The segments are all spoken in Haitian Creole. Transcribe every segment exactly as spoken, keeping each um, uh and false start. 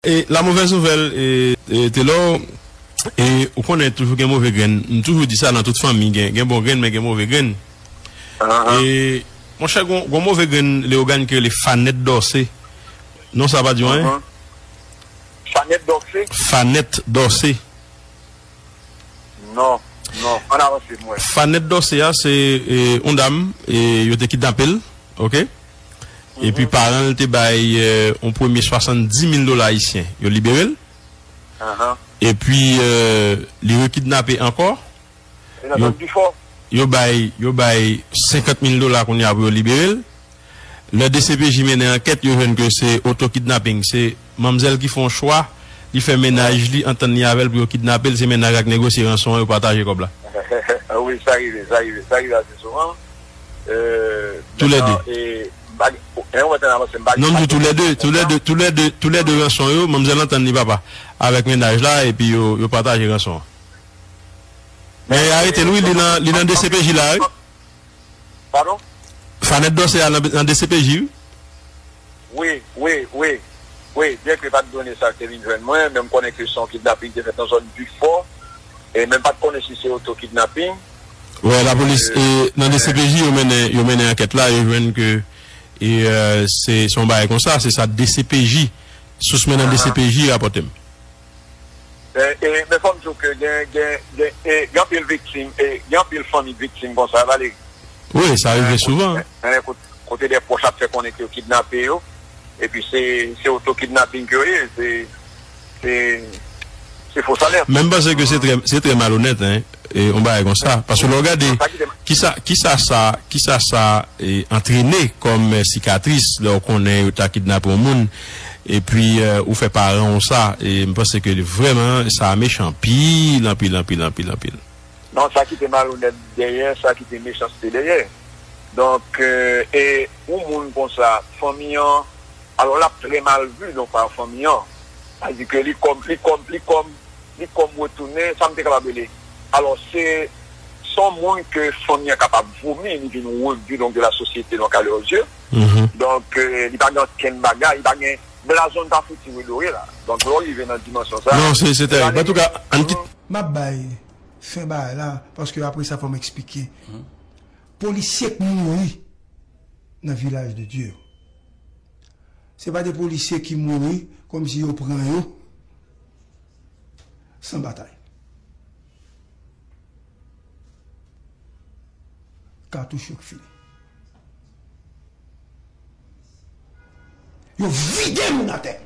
E la mauvaise nouvelle, e, e, Telor, e, ou konnen toujou gen move grenn. M toujou di sa nan tout fanmi, gen, gen bon grenn, men gen move grenn. E, monchè, gon, gon move grenn Leyogàn ki rele Fanette Dorcé. Non, sa pa di w anyen? Fanette Dorcé? Fanette Dorcé. Non, non, ann avanse pou mwen. Fanette Dorcé a, se, e, yon dam, e, yo te kidnape l, oke? Epi paran l te bay, e, yon premye swasanndis mil dola ayisyen. Yo libere l. Epi, e, li rekidnape ankò. Yo, yo bay, yo bay senkant mil dola kounye a pou yo libere l. Lè D C P J mennen ankèt, yo jwenn ke se oto kidnaping. Se manmzèl ki fè yon chwa, li fè mennaj li antann li avè l pou yo kidnape l, se mennaj la k negosye ranson an, yo pataje kòb la. Wi, sa rive, sa rive, sa rive ase souvan. Toulède. Non, m di toulède, toulède, toulède, toulède ranson yo, manmzèl antann li papa avèk mennaj la, epi yo, yo pataje ranson an. Men arete l wi, li nan, li nan D C P J la wi. Padon? Fanette Dorcé a nan, nan D C P J wi. Wi, wi, wi. Wi, byenke pa t done sa te vin jwenn mwen, men m konnen ke se yon kidnaping te fèt nan zòn Difò. E men m pa t konnen si se oto kidnaping. Wè, lapolis, e, nan D C P J, yo mennen, yo mennen ankèt la, yo jwenn ke, e, e, se, se yon bagay konsa, se sa D C P J, sous mwen nan D C P J rapòte m. E, e, men fò m di w ke gen, gen, gen, e, gen anpil viktim, e, gen anpil fanmi viktim konsa, Valery. Wi, sa rive souvan. Gen kote, kote de pwòch ap fè konnen ke yo kidnape yo, epi se, se oto kidnaping ke yo ye, se, se, se fo salè. Men m panse ke se trè, se trè malonèt, en, e, yon bagay konsa. Paske lè w gade, kisa, kisa sa, kisa sa, e, antrene kòm, e, sikatris, lè w konnen yo ta kidnape yon moun, epi, e, ou fè paran w sa, e m panse ke vrèman, sa mechan anpil, anpil, anpil, anpil, anpil. Non, sa kite malonèt dèyè, sa kite mechanste dèyè. Donk, e, e yon moun konsa, fanmi an, alò l ap trè mal vi, donk, pa fanmi an. Sa di ke li kòm, li kòm, li kòm, li kòm retounen, sa m te kapab rele. Alò, se, se yon moun ke fanmi an kapab vomi, li vin revi, donk, de la société, donc, à leurs yeux. Donk, e, li pa gen okenn bagay, li pa gen blazon ta fouti redore la. Donk, lè w rive nan dimansyon sa. Non, se, se tèrib. Antouka, ann kite. M ap bay fen bagay la, paske apre sa, fò m eksplike. Polisye k mouri nan Vilaj de Dye yo. Se pa de polisye ki mouri kòmsi yo pran yo san batay. Katouch yo k fini. Yo vide moun atè.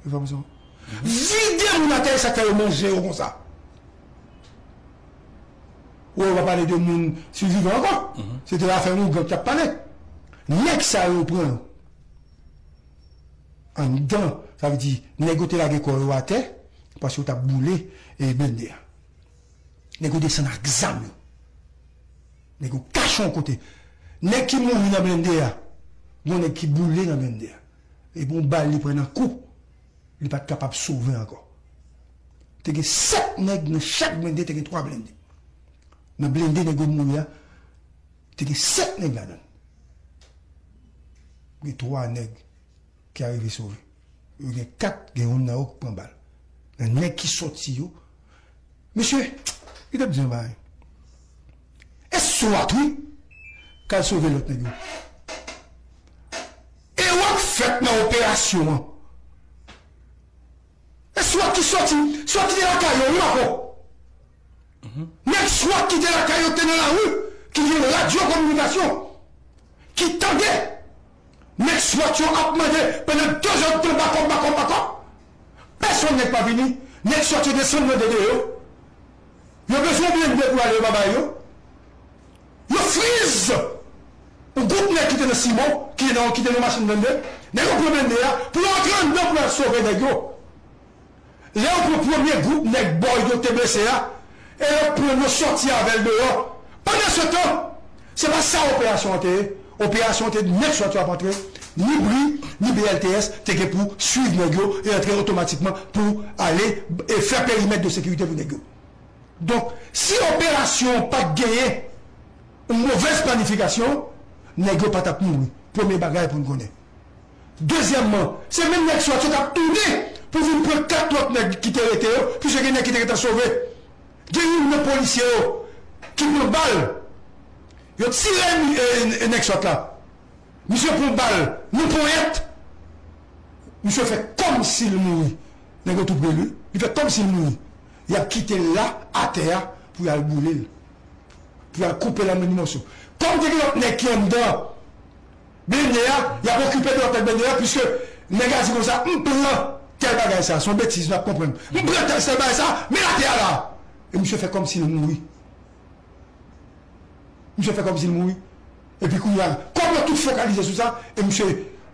Yo fè konsa. Vide moun atè, e sa k fè yo manje yo konsa. Ou wè, yo pa pale de moun sivivan ankò. Se te afè ougan k t ap pale. Nèg sa yo pran yo anndan, sa vle di, nèg yo te lage kò yo atè, paske yo t ap boule, e, blende a. Nèg yo desann ak zam yo. Nèg yo kache yon kote. Nèg ki mouri nan blende a, gon nèg ki boule nan blende a. Epi yon bal li pran nan kou, li pa t kapab sove ankò. Te gen sèt nèg nan chak blende, te gen twa blende. Nan blende nèg yo mouri a, te gen sèt nèg ladan l. Gen twa nèg ki arive sove. Yo gen kat, gen youn nan yo k pran bal. Nan nèg ki sòti yo, mesye, kite m di yon bagay. E swat, wi, k al sove lòt nèg yo. Ewò k fèt nan operasyon an. E swat ki sòti, swat ki te lakay yo, wi, Mako. Nèg swat ki te lakay yo, te nan lari, ki gen radyo kominikasyon, ki tande nèg swat yo ap mande pandan de zè tan bakòp, bakòp, bakòp. Pèsonn nèg pa vini, nèg swat yo desann nan dede yo. Yo bezwen blende pou ale, yo pa bay yo. Yo friz yon gwoup nèg ki te nan Simon, ki te nan, ki te nan machin blende. Nèg yo pran blende a, pou yo antre anndan pou yo al sove nèg yo. Lè yo pran premye gwoup nèg Boyd yo te blese a, e yo pran yo sòti avè l deyò. Pandansetan, se pa sa operasyon an te ye. Operasyon an te nèg swat yo ap antre, ni bri, ni B L T S te gen pou swiv nèg yo e antre otomatikman pou ale e fè perimèt de sekirite pou nèg yo. Donk, si operasyon an pa t genyen yon movèz planifikasyon, nèg yo pa t ap mouri. Premye bagay pou n konnen. Dezyèmman, se menm nèg swat yo k ap tounen pou vin pran kat lòt nèg ki te rete yo, piske gen nèg ki te gentan sove. Gen youn nan polisye yo ki pran bal. Yo tire e, e, nèg swat la. Misye pran bal nan ponyèt. Misye fè kòmsi l mouri. Nèg yo tou pre li. Li fè kòmsi l mouri. Y ap kite l la, atè a, pou y al boule l. Pou y al koupe l an mil mòso. Kòm te gen lòt nèg ki anndan blende a, y ap okipe de lòt nèg blende a, piske nèg la di konsa, "M pran tèl bagay sa, se yon betiz, n ap konprann. M pran tèl sèl bagay sa, men atè a la." E misye fè kòmsi l mouri. Misye fè kòmsi l mouri. Epi kounye a, kòm yo tout fokalize sou sa, e misye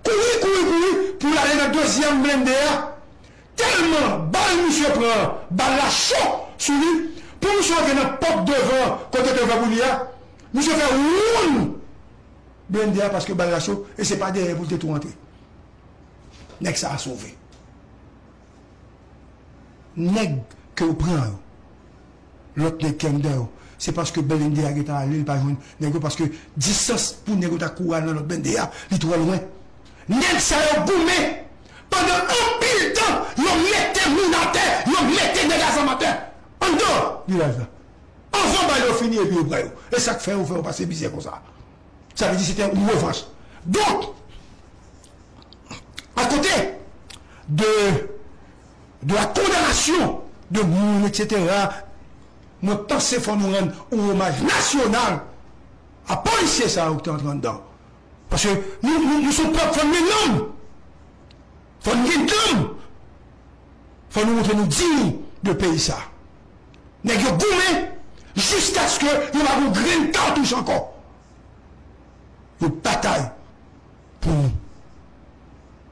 kouri, kouri, kouri, pou l ale nan dezyèm blende a. Tèlman bal misye pran, bal la cho sou li, pou misye antre nan pòt devan, kote te ouvè pou li a, misye fè woun blende a paske bal la cho, e se pa dèyè pou l te tou antre. Nèg sa a sove. Nèg ke yo pran yo, lòt nèg ki anndan yo, se paske blende a gentan ale, li pa jwenn nèg yo, paske distans pou nèg yo ta kouri al nan lòt blende a, li twò lwen. Nèg sa yo goumen pandan anpil tan, yo mete moun atè, yo mete nèg a zam atè, anndan vilaj la. Anvan bal yo fini, epi yo pran yo. E sa k fè yo fè yo pase mizè konsa. Sa vle di se te yon revanch. Donk, à côté de, de la condamnation de moun, et cetera, mwen panse fò nou rann yon omaj nasyonal a polisye sa yo ki te antre anndan. Paske nou, nou, nou se yon pèp, fò n gen nanm. Fò n gen nanm. Fò nou montre nou diy de peyi sa. Nèg yo goumen jiskaske yo pa gen yon grenn katouch ankò. Yo batay pou nou.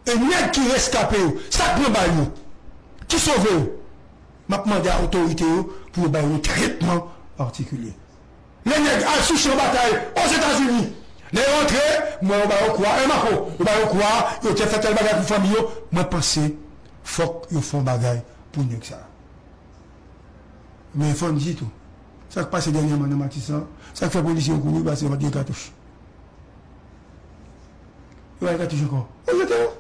E nèg ki reskape yo, sa k pran bal yo, ki sove yo, m ap mande a otorite yo pou yo ba yo yon tretman patikilye. Lè nèg al sou chan batay Ozetazini, lè yo antre, m wè yo ba yo kwa, e mako, yo ba yo kwa, yo te fè tèl bagay pou fanmi yo, mwen panse fòk yo fè yon bagay pou nèg sa. Men fò n di tou, sa k pase dènyèman nan Matisan, sa k fè polisye yo kouri, pase yo pa t gen katouch. Yo pa gen katouch ankò. Yo jete yo.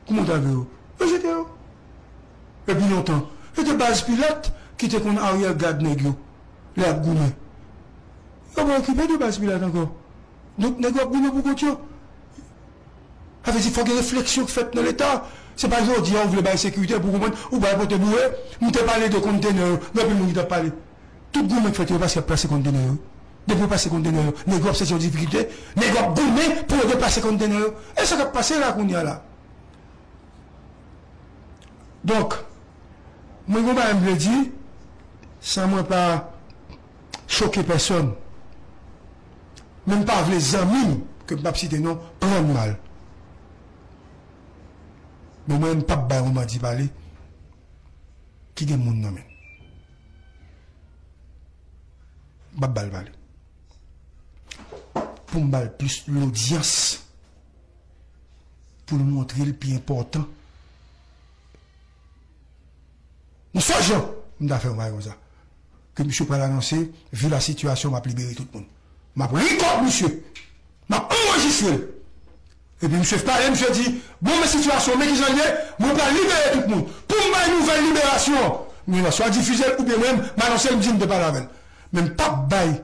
Kouman w ta vle yo? Yo jete yo. Epi lontan, se te baz Pilat ki te konn aryè gad nèg yo lè y ap goumen. Yo pa okipe de baz Pilat ankò. Donk, nèg yo ap goumen pou kont yo. Sa vle di, fò gen refleksyon k fèt nan Leta. Se pa jodi a ou vle bay sekirite pou konprann, ou pral pote boure. M te pale de kontenè yo, gen anpil moun ki t ap pale. Tout goumen k fèt yo, paske y ap plase kontenè yo. Depi yo plase kontenè yo, nèg yo ap santi yon difikilte, nèg yo ap goumen pou yo deplase kontenè yo. E sa k ap pase la kounye a la. Donk, mwen gen yon bagay m vle di, san mwen pa choke pèsonn, men m pa vle zanmi m, ke m p ap site non, pran m mal. Men mwen, m p ap bay yon bandi pale ki gen moun nan men l. M p ap ba l pale. Pou m ba l plis lodyans, pou l montre l pi enpòtan. Yon sèl jan m ta fè yon bagay konsa, ke misye pral anonse, "Vu la situation, m ap libere tout moun." M ap rekòd misye. M ap anrejistre l. Epi misye pale, misye di, "Bon, men sitiyasyon, men kijan l ye, mwen pral libere tout moun." Pou m bay nouvèl liberasyon, misye va swa difize l, oubyen mwen menm, m anonse l, m di m te pale avè l. Men m p ap bay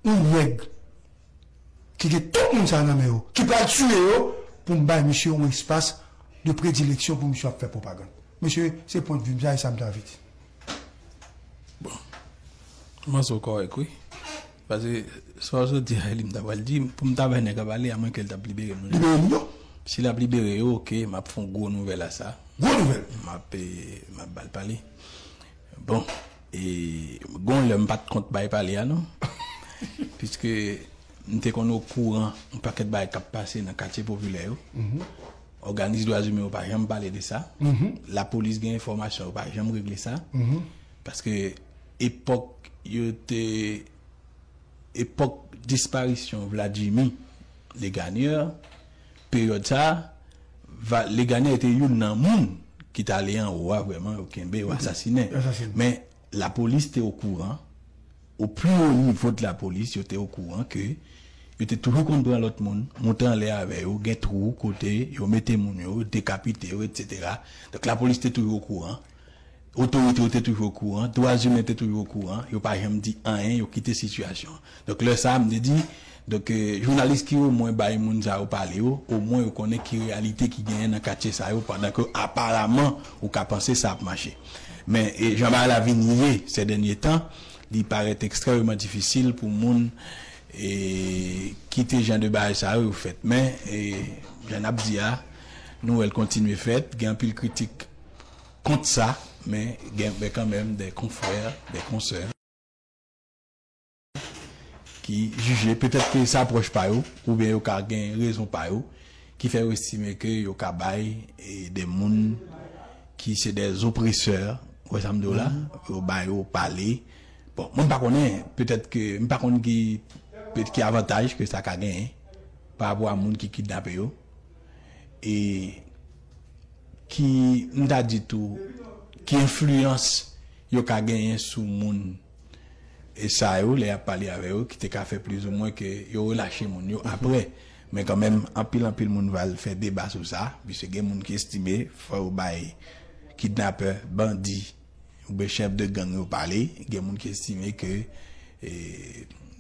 yon nèg ki gen tout moun sa nan men yo, ki pral tiye yo, pou m bay misye yon espas de predileksyon pou misye ap fè pwopagann. Mesye, se pwennvi m sa, e sa m t anvi di. Bon. M panse w kòrèk, wi. Paske, sa w sot di a, li m ta pral di, pou m ta bay nèg la pale, amwenke l t ap libere moun yo. Libere moun yo. Si l ap libere yo, oke, m ap fè yon gwo nouvèl a sa. Gwo nouvèl. M ap, eh, m ap ba l pale. Bon, e, gon lè m pa t kont bay pale a, non. Piske m te konn okouran yon pakèt bagay k ap pase nan katye popilè yo. Mhm. Òganis dwa imen yo pa janm pale de sa. Mhm. Lapolis gen enfòmasyon, yo pa janm regle sa. Mhm. Paske epòk yo te, epòk disparisyon Vladjimi Legagneur, peryòd sa, Va-, Legagneur te youn nan moun ki t ale anwo a vrèman, yo kenbe, yo asasinen. Yo asasinen. Men lapolis te okouran, o pli wo nivo de lapolis, yo te okouran ke Yo te toujou konn pran lòt moun, monte anlè avè yo, gen twou kote yo mete moun yo, dekapite yo, etsetera. Donk, lapolis te toujou okouran, otorite yo te toujou okouran, dwa imen te toujou okouran, yo pa janm di anyen, yo kite sitiyasyon an. Donk, lè sa a, m te di, donk, eh, jounalis ki omwen bay moun sa yo pale yo, omwen yo konnen ki reyalite ki genyen nan katye sa yo, pandan ke aparaman, ou ka panse sa ap mache. Men, eh, jan bagay la vin ye, sè dènye tan, li parèt ekstrèmeman difisil pou moun e kite jan de bagay sa yo, yo fèt. Men, e, jan n ap di a, nou wè l kontinye fèt, gen anpil kritik kont sa, men gen, men kanmenm, de konfrè, de konsè ki jije, petèt ke sa pwòch pa yo, oubyen yo ka gen rezon pa yo, ki fè yo estime ke yo ka bay, e, de moun ki se de opresè, ou wè sa m di w la, yo ba yo pale. Bon, mwen m pa konnen, petèt ke, m pa konn ki, petèt ki avantaj ke sa ka genyen pa rapò a moun ki kidnape yo. E ki, m ta di tou, ki enfliyans yo ka genyen sou moun e sa yo, lè y ap pale avè yo, ki te ka fè plizoumwen ke yo relache moun yo apre. Men kanmenm, anpil, anpil moun va al fè deba sou sa, piske gen moun ki estime fò yo bay kidnapè, bandi, oubyen chèf de gang yo pale, gen moun ki estime ke, e,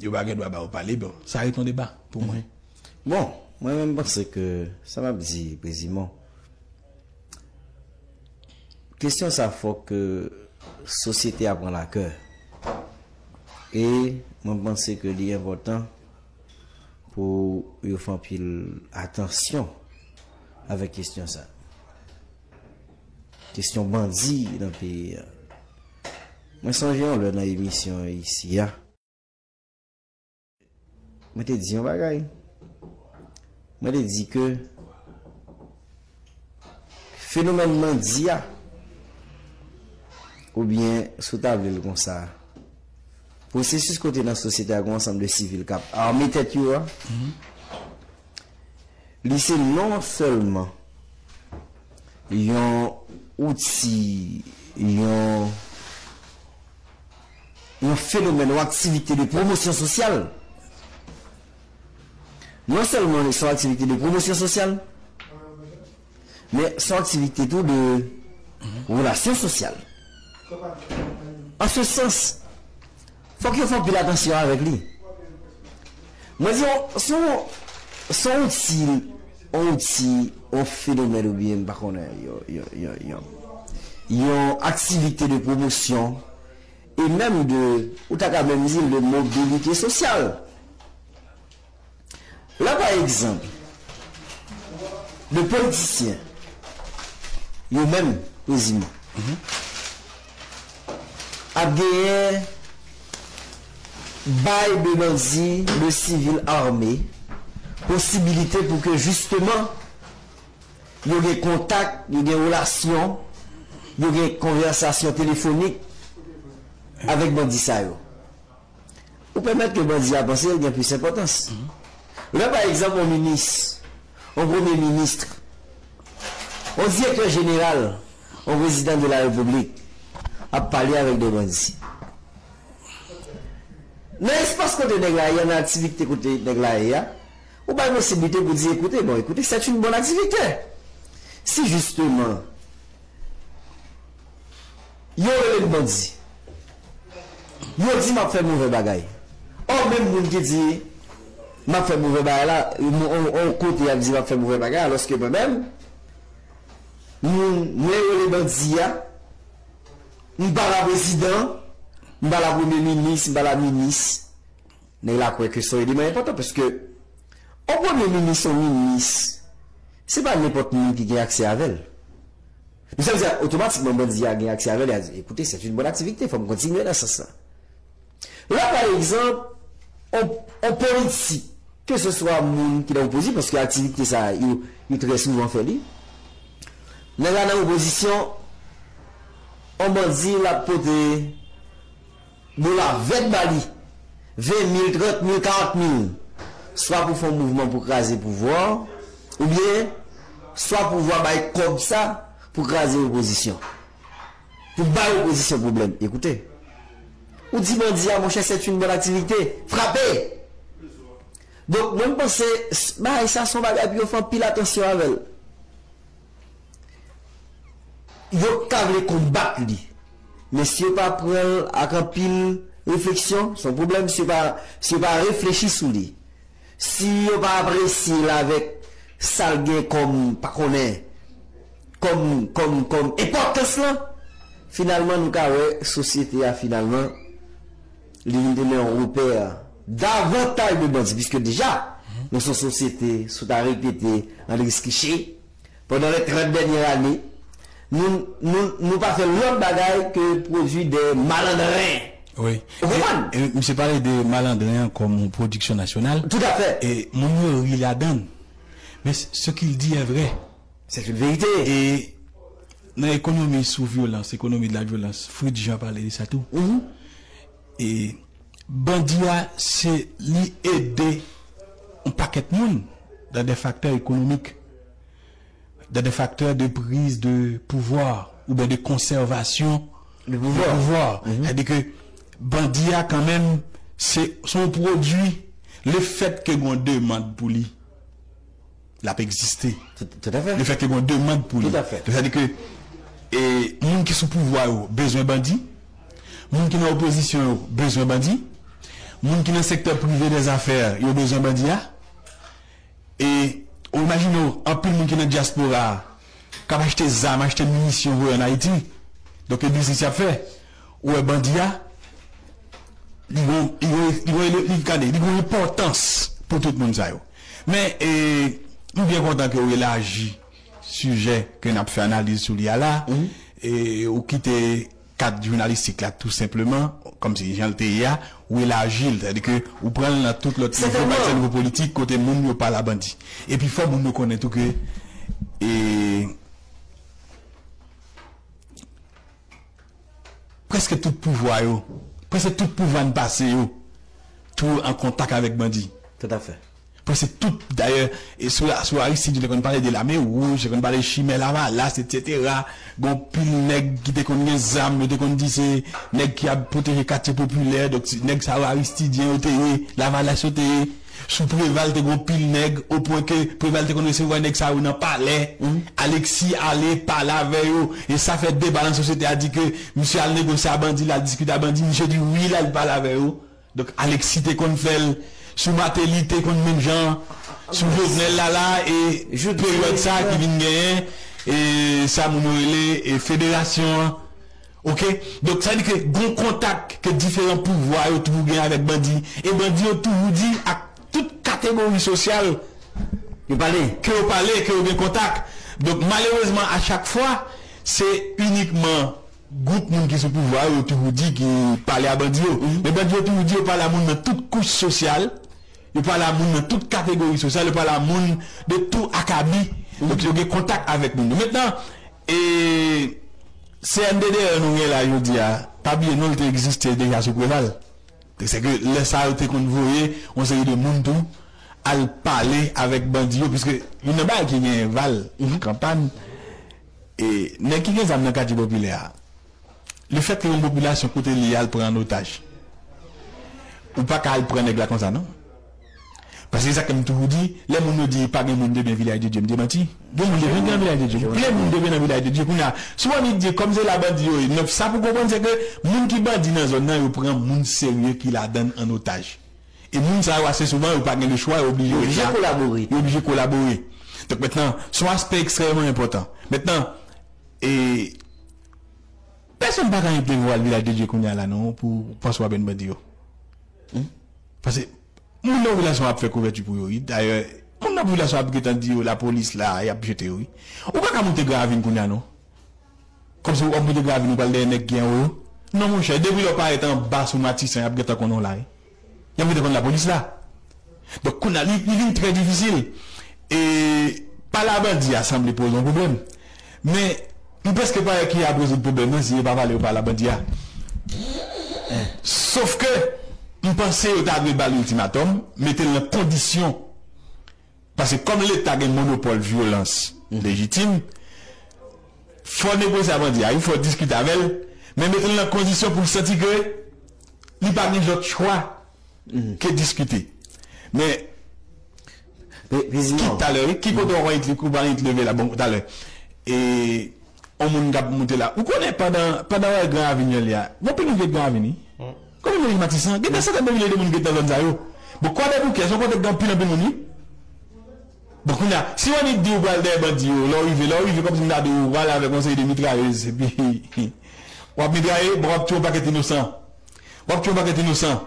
yo pa gen dwa ba yo pale. Bon, sa rete yon deba pou mwen. Bon, mwen menm m panse ke sa m ap di, Prezimon, kesyon sa fòk sosyete a pran lakè. E mwen panse ke li enpòtan pou yo fè anpil atansyon avèk kesyon sa. Kesyon bandi nan peyi a. Mwen sonje yon lè nan emisyon isi a, mwen te di yon bagay. Mwen te di ke fenomèn bandi a, oubyen si w ta vle l konsa, pwosesis kote nan sosyete a gen yon ansanm de sivil k ap ame tèt yo a, li se non sèlman yon outi, yon yon fenomèn, yon aktivite de pwomosyon sosyal. Non sèlman se yon aktivite de pwomosyon sosyal, men se yon aktivite tou de relasyon sosyal. An se sans, fòk yo fè anpil atansyon avèk li. Mwen di, se yon, se yon outi, yon outi, yon fenomèn oubyen, m pa konnen, yon, yon, yon, yon, yon aktivite de pwomosyon e menm de, ou ta ka menm di l de mobilite sosyal. La, pa egzanp, de politisyen, yo menm, Prezimon, ap genyen bay de bandi, de sivil ame, posibilite pou ke jisteman yo gen kontak, yo gen relasyon, yo gen konvèsasyon telefonik avèk bandi sa yo. Ou pèmèt ke bandi a panse l gen plis enpòtans. Lè, pa egzanp, yon minis, yon premye minis, yon direktè jeneral, yon prezidan de la repiblik ap pale avèk de bandi. Nan espas kote nèg la ye a, nan aktivite kote nèg la ye a, ou bay posiblite pou di, écoutez, bon, écoutez, c'est une bonne activité. Si jisteman yo rele m bandi, yo di m ap fè move bagay, ò, menm moun ki di m ap fè move bagay la, yon kote y ap di m ap fè move bagay, alòske mwen menm, moun mwen rele bandi a, m pa la prezidan, m pa la premye minis, m pa la minis. Nèg la kwè ke se yon eleman enpòtan, paske yon premye minis, yon minis, se pa nenpòt moun ki gen aksè avè l. Sa vle di, otomatikman, bandi a gen aksè avè l, y a di, écoutez, c'est une bonne activité, fò m kontinye nan sans sa. La, pa egzanp, yon, yon politik, keseswa moun ki nan opozisyon, paske aktivite sa a, yo, yo trè souvan fè li. Nèg la nan opozisyon, yon bandi, l ap pote dola vèt ba li, ven mil, trant mil, karant mil, swa pou fè yon mouvman pou kraze pouvwa, oubyen swa pouvwa bay kòb sa pou kraze opozisyon, pou bay opozisyon pwoblèm. Écoutez, ou di bandi a, monchè, c'est une bonne activité, frape! Donk, mwen, m panse, s- bagay sa se yon bagay pou yo fè anpil atansyon avè l. Yo ka vle konbat li, men si yo pa pran l ak anpil refleksyon, se yon pwoblèm. Si yo pa, si yo pa reflechi sou li, si yo pa apresye l avèk sa l gen kòm, pa konnen, kòm, kòm, kòm enpòtans lan, finalman, nou ka wè sosyete a, finalman, li vin tounen yon repè davantaj de bandi, piske deja, nou se yon sosyete, si w ta repete Andris Riché, pandan lè trant dènyè ane, nou, nou, nou pa fè lòt bagay ke pwodui de malandren. Wi. Ou konprann? E, e, misye pale de malandren an kòm yon pwodiksyon nasyonal. Tout à fait. E moun yo ri ladan l. Men ce qu'il dit est vrai. C'est une vérité. E nan ekonomi sou vyolans, économie de la violence, Fritz Jean pale de sa tou. Mhm. E bandi a, se li ede yon pakèt moun dans des facteurs économiques, dans des facteurs de prise de pouvoir oubyen de conservation de pouvwa. De pouvwa. Mhm. Sètadi ke bandi a kanmenm, se se yon pwodui, lefètke gen yon demann pou li, l ap egziste. Tout, tout à fait. Lefètke gen yon demann pou li. Tout à fait. Sètadi ke e, moun ki sou pouvwa yo bezwen bandi, moun ki nan opozisyon yo bezwen bandi, moun ki nan sektè prive dèzafè yo bezwen bandi a. E ou imajine w, anpil moun ki nan dyaspora a k ap achte zam, achte minisyon voye ann Ayiti. Donk, yo di se sa y ap fè. Ou wè bandi a, li gon, li gon, li gon, li, li, gade, li gon enpòtans pou tout moun sa yo. Men, e, m byen kontan ke w elaji sijè ke n ap fè analiz sou li a la, e, ou kite kad jounalistik la tou senpleman, kòmsi jan l te ye a, ou elaji l, sètadi ke ou pran l nan tout lòt nivo, pa egzanp, nivo politik, kote moun yo pale a bandi. Epi fò moun yo konnen tou ke, e, prèske tout pouvwa yo, prèske tout pouvwa n pase yo, tou an kontak avèk bandi. Tout à fait. Prèske tout, dayè, e sou, sou Aristide, yo te konn pale de Lame Wouj, yo te konn pale Chimè Lavalas, etsetera. Gon pil nèg ki te konn gen zam, yo te konn di se nèg ki ap pwoteje katye popilè, donk, se nèg sa yo Aristidyen yo te ye, Lavalas yo te ye. Sou Preval te gon pil nèg, o pwen ke Preval te konn resevwa nèg sa yo nan palè. Alexis ale pale avè yo, e sa fè deba nan sosyete a di ke misye al negosye a bandi, l al diskite a bandi, misye di wi, l al pale avè yo. Donk, Alexis te konn fè l, sou Martelly te konn menm jan, sou Jovenel la la, e peryòd sa ki vin genyen, e sa moun yo rele, e federasyon an. Oke? Donk, sa vle di ke gon kontak ke diferan pouvwa yo toujou gen avèk bandi. E bandi yo toujou di ak tout kategori sosyal yo pale, ke yo pale, ke yo gen kontak. Donk, malerezman, a chak fwa, se inikman gwoup moun ki sou pouvwa yo, yo toujou di ki pale a bandi yo. Men bandi yo toujou di yo pale a moun nan tout kouch sosyal, yo pale a moun nan tout kategori sosyal, yo pale a moun de tou akabi. Donk, yo gen kontak avèk moun yo. Mentnan, e, C N D D nou gen la jodi a, pa bliye non, l te egziste deja sou Preval. Se ke lè sa yo te konn voye yon seri de moun tou al pale avèk bandi yo, piske youn nan bagay ki gen val kanpann, e nèg ki gen zam nan katye popilè a, lefètke yon popilasyon kote li al pran an otaj, ou pa ka al pran nèg la konsa non. Paske se sa ke m toujou di, lè moun yo di pa gen moun de byen Vilaj de Dye, m demanti. Gen moun de byen nan Vilaj de Dye. Plen moun de byen nan Vilaj de Dye. Kounye a, si w annik di kòm se la bandi yo ye, non, sa pou konprann se ke moun ki bandi nan zòn nan, yo pran moun serye ki ladan l an otaj. E moun sa yo ase souvan, yo pa gen lechwa, yo oblije ret la. Yo oblije kolabore. Yo oblije kolabore. Donk mentnan, se yon aspè ekstrèmman enpòtan. Mentnan, e, pèsonn pa ka enplike w al Vilaj de Dye kounye a la non, pou w panse w ap jwenn bandi yo. Paske moun nan popilasyon ap fè kouvèti pou yo, wi. Dayè, moun nan popilasyon ap gentan di yo lapolis la, y ap jete yo, wi. Ou pa ka monte Gran Ravin kounye a, non. Kòmsi w ap monte Gran Ravin, ou pral dèyè nèg ki anwo yo. Non, monchè, depi lè w parèt anba sou Matisan, y ap gentan konnen w la, wi. Y ap gentan konn lapolis la. Donk, kounye a, li, li vin trè difisil. E pale a bandi a sanble poze yon pwoblèm. Men, m prèske parèt ki ap rezoud pwoblèm nan si yo pa pale yo pale a bandi a. Sof ke, m panse yo ta dwe ba l iltimatòm, mete l nan kondisyon. Paske kòm Leta gen monopòl vyolans lejitim, fò negosye a bandi a, wi, fò diskite avè l, men mete l nan kondisyon pou l santi ke li pa gen lòt chwa ke diskite. Men, Ki talè, wi, ki kote w konn it li, kou pa it leve la, bon, talè. E, yon moun k ap moute la. Ou konnen pandan, pandan w wè Gran Ravin yo li a, gon pil moun ki ret Gran Ravin, wi. Konbyen moun ki Matisan? Gen de santèn de milye de moun ki ret nan zòn sa yo. Bon, Kwadèboukè, se yon kote ki gen anpil, anpil moun, wi. Bon, kounye a, si w annik di w pral dèyè bandi yo, lè w rive, lè w rive, kòmsi m ta di w, w prale avèk yon seri de mitrayèz, epi w ap mitraye, bon, w ap tiye yon pakèt inosan. W ap tiye yon pakèt inosan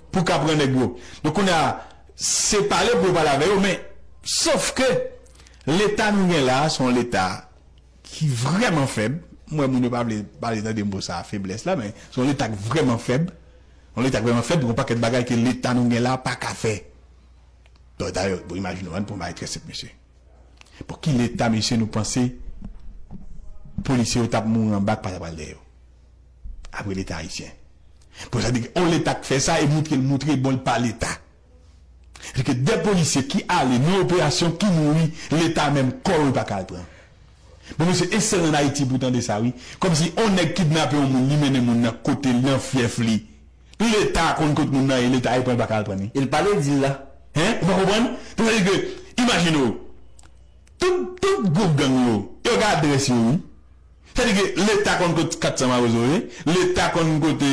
pou w ka pran nèg yo. Donk, kounye a, se pale pou yo pale avè yo, men, sof ke Leta nou gen la, se yon Leta ki vrèman fèb. Mwen, moun yo pa vle pale tande mo sa, feblès la, men se yon Leta k vrèman fèb. Yon Leta k vrèman fèb, yon pakèt bagay ke Leta nou gen la pa ka fè. Donk, dayè, bon, imajine w, ann pran bagay trè senp, mesye. Bon, ki Leta, mesye, nou panse polisye yo t ap mouri anba k pa t ap al dèyè yo? Apre Leta ayisyen. Bon, sa di ke yon Leta k fè sa e moutre l, moutre, bon, l pa Leta. Sètadi ke de polisye ki ale nan operasyon ki mouri, Leta menm kò yo pa ka al pran. Bon, mesye, e sèl ann Ayiti pou tande sa, wi. Kòmsi yon nèg kidnape yon moun, li mennen moun nan kote l, nan fyèf li. Leta konn kot moun nan ye, Leta al pran l, pa ka al prann li. E l pale di l la. Hen? Ou pa konprann? Sètadi ke, imajine w, tout, tout gwoup gang yo, yo gen adrès yo, wi. Sètadi ke Leta konn kot kat san Mawozo ye, Leta konn kote,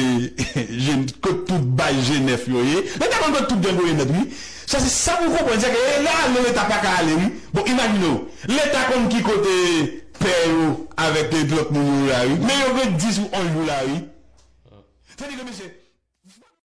kot tout bay G nèf yo ye, Leta konn kot tout gang yo ye nèt, wi. Sa se sa pou w konprann, se ke la, non, Leta pa ka ale, wi. Bon, imajine w, Leta konn ki kote pè yo avèk lòt moun yo la, wi. Men yo gen dis ou onz jou la, wi. Sètadi ke, mesye,